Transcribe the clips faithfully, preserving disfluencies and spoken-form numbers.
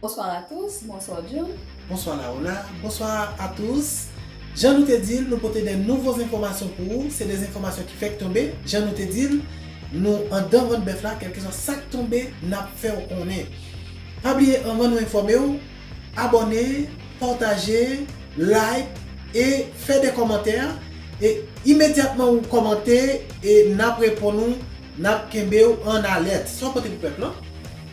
Bonsoir à tous, bonsoir John. Bonsoir Laola, bonsoir à tous. Jan nou te di l, nou pote de nouvo enfòmasyon pou ou. Se de enfòmasyon ki fèk tonbe. Jan nou te di l, nou anndan vant bèf la, kèlkeswa sa k tonbe, n ap fè w konnen. Pa bliye, anvan nou enfòme w, abòne, pataje, like e fè de kòmantè. E imedyatman ou kòmante, e n ap reponn ou, n ap kenbe w an alèt. Sa w pote pou pèp lan?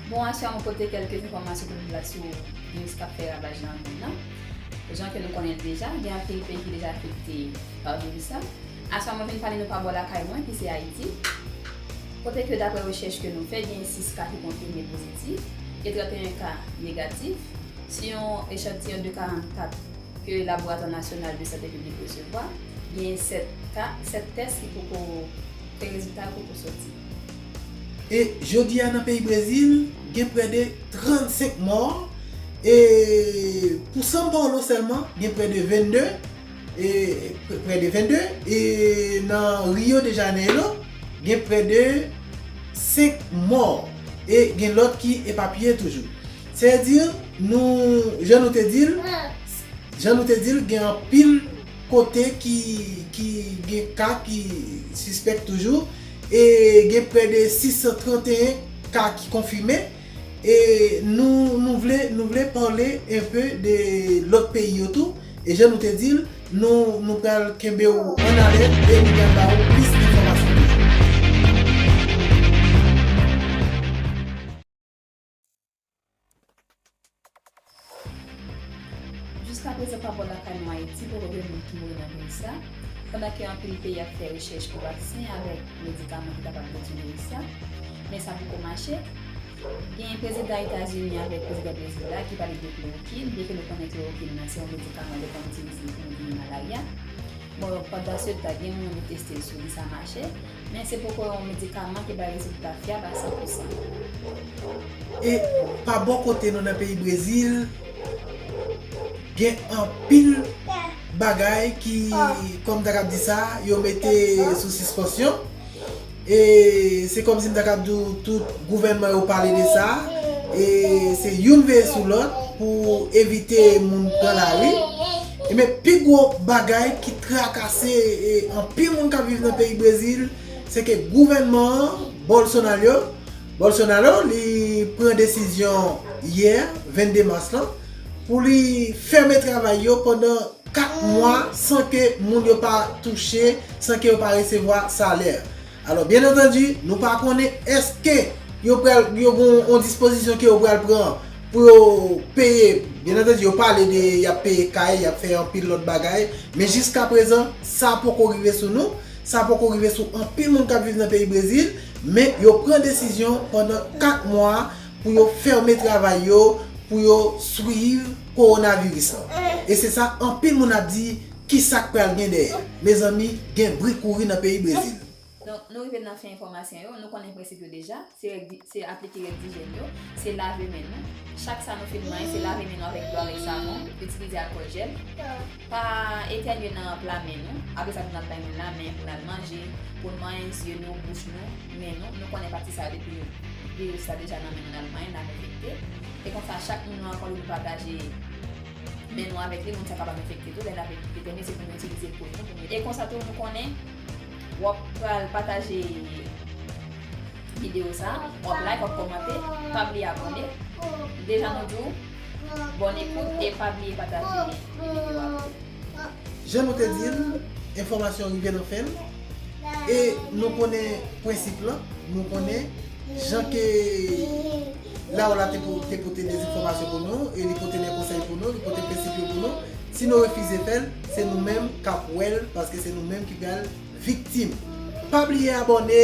Bon, aswè a mwen pote kèlke enfòmasyon pou nou bat sou viris k ap fè ravaj nan mond nan. Jan ke nou konnen l deja, gen anpil peyi ki deja afekte pa viris sa. Aswè a mwen vin pale nou pa bò lakay mwen, ki se Ayiti. Kote ke daprè rechèch ke nou fè, gen sis ka ki konfime pozitif e trannteyen ka negatif. Sou yon echantiyon de karannkat ke Laboratwa Nasyonal de Sante Piblik resevwa, gen sèt ka, sèt tès ki poko, ke rezilta yo poko sòti. E jodi a nan peyi Brezil, gen prè de trannsenk mò. E pou São Paulo sèlman, gen prè de vennde. E prè, prè de vennde. E nan Rio de Janeiro, gen prè de senk mò. E gen lòt ki epapiye toujou. Sètadi, nou, jan nou te di l, jan nou te di l, gen anpil kote ki, ki gen ka ki sispèk toujou. E gen prè de sis san trannteyen ka ki konfime. E nou, nou vle, nou vle pale enpe de lòt peyi yo tou. E jan nou te di l, nou, nou pral kenbe w an alèt e nou pral ba w plis enfòmasyon toujou. Jiskaprezan, pa bò lakay nou Ayiti, poko gen moun ki mouri nan viris sa, pandan ke anpil peyi ap fè rechèch pou vaksen avèk medikaman ki kapab redui viris sa. Men sa poko mache. Gen prezidan Etazini avèk prezidan Brezil la ki pale de klorokin, byenke nou konnen klorokin nan se yon medikaman yo konn itilize pou redui malarya. Bon, pandansetan, gen moun yo teste l sou li, sa mache, men se poko yon medikaman ki bay rezilta fyab a san pou san. E pa bò kote nou nan peyi Brezil, gen anpil bagay ki, kòm ta kab di sa, yo mete sou sispansyon. E se kòmsi m ta kab di w tout gouvènman yo pale de sa. E se youn veye sou lòt pou evite moun pran lari. E men pi gwo bagay ki trakase, e, anpil moun k ap viv nan peyi Brezil, se ke gouvènman an, Bolsonaro, Bolsonaro, li pran desizyon yè, vennde mas lan, pou li fèmen travay yo pandan kat mwa san ke moun yo pa touche, san ke yo pa resevwa salè. Alò, byen antandi, nou pa konnen èske yo pral, yo gon yon dispozisyon ke yo pral pran pou yo peye. Byen antandi, yo pale de y ap peye kay, y ap fè anpil lòt bagay, men jiskaprezan, sa poko rive sou nou, sa poko rive sou anpil moun k ap viv nan peyi Brezil, men yo pran desizyon pandan kat mwa pou yo fèmen travay yo, pou yo swiv kowonaviris lan. E se sa anpil moun ap di, ki sa k pral gen dèyè. Mezanmi, gen bri kouri nan peyi Brezil. Donk, nou rive nan fen enfòmasyon yo, nou konnen prensip yo deja, se règ di-, se aplike règ dijyèn yo, se lave men nou. Chak sa nou fin manyen, se lave men nou avèk dlo, avèk savon, itilize alkòl jèl. Pa etènye nan pla men nou, apre sa pou n al bay moun lamen, pou n al manje, pou n manyen zye nou, bouch nou, men nou. Nou konnen pati sa yo depi viris la deja nan men nou, n al manyen, n al enfekte. E konsa, chak moun nou rankontre, nou pataje men nou avèk li, moun sa kapab enfekte tou. Lè n ap etènye, se pou nou itilize kouy nou, pou nou. E konsa tou, nou konnen w ap pral pataje videyo sa, w ap like, w ap kòmante, pa bliye abòne. Deja nou di w, bòn ekout e pa bliye pataje videyo a. Jan nou te di l, enfòmasyon rive nan fen l. E nou konnen prensip lan, nou konnen jan ke Laola te po-, te pote de enfòmasyon pou nou, e li pote de konsèy pou nou, li pote prensip yo pou nou. Si nou refize fè l, se nou menm k ap wè l, paske se nou menm ki pral viktim. Pa bliye abòne,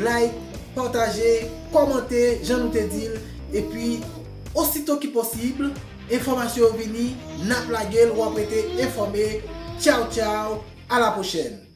like, pataje, kòmante, jan nou te di l, epi osito ki posib, enfòmasyon yo vini, n ap lage l, w ap rete enfòme. Tchaw, tchaw, a la pwochèn.